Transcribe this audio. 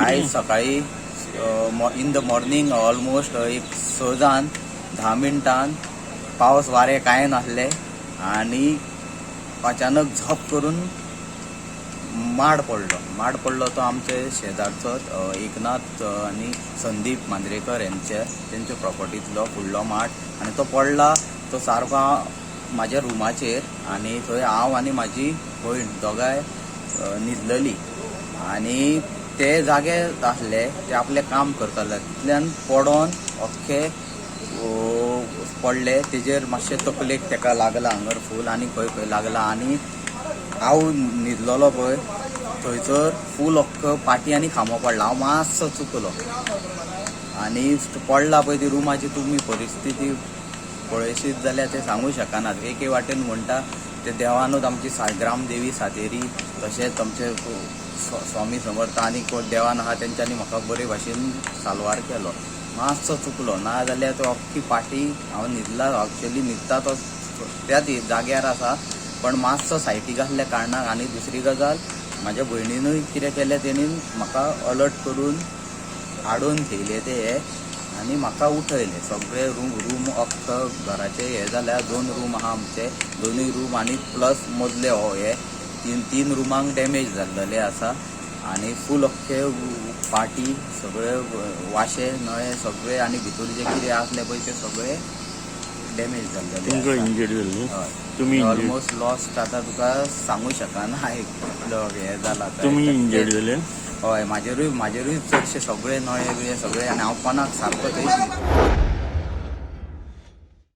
आयज सकाळी in the morning almost एक 6 जावन 10 मिनटान पावस वारें कांय नासलें आनी अचानक झप करून माड पडलो. माड पडलो तो आमचे शेजारचो एकनाथ आनी संदीप मांद्रेकर हेंचे तेंच्या प्रॉपर्टींतलो फुडलो माड आनी तो पडला तो सारको म्हाज्या रुमाचेर आनी थंय हांव आनी म्हाजी भयण दोगांय न्हिदलेली आनी ते जागे आसले, ते आपलें काम करताले, तितल्यान पडोन अख्खे पडले. तेजेर मातशें तकलेक तेका लागला हांगर फूल आनी खंय खंय लागला आनी हांव न्हिदलेलो पळय थंयसर फूल अख्खो पाटी आनी खांबो पडला. हांव मातसो चुकलो आनी पडला पळय ती रुमाची तुमी परिस्थिती पळयशीत जाल्यार ते सांगू शकनात. एके वाटेन म्हणटा ते देवानूच आमची ग्रामदेवी सातेरी तशेंच आमचे स्वामी समर्थ आनी कोण देवान आहा तेंच्यांनी म्हाका बरे भाशेन साल्वार केलो. मातसो चुकलो ना जाल्यार तो अख्खी पाटी, हांव न्हिदला, एक्चुअली न्हिदता तो त्याच जाग्यार आसा, पण मातसो सायटीक आसल्या कारणाक. आनी दुसरी गजाल, म्हाज्या भयणीनूय कितें केलें, तेणीन म्हाका अलर्ट करून हाडून थेयले ते हे आनी म्हाका उठयले. सगळे रूम रूम अख्खो घराचे हे जाल्यार 2 रूम आहा आमचे, दोनूय रूम आनी प्लस मदले हो हे तीन तीन रुमांक डॅमेज जाल्लेले आसा आनी फूल अख्खे पाटी सगळे वाशे नळे सगळे आनी भितर जे कितें आसले पळय ते सगळे डॅमेज जाल्लेले तुमकां आसा. इंजरी जाल्ली? हय. तुमी injured? Almost lost. आतां तुका सांगू शकना इतलो हे जाला. तुमी इंजर्ड जाले? हय, म्हाजेरूय चडशे सगळे नळे बिळे सगळे आनी हांव कोणाक सारको थंय.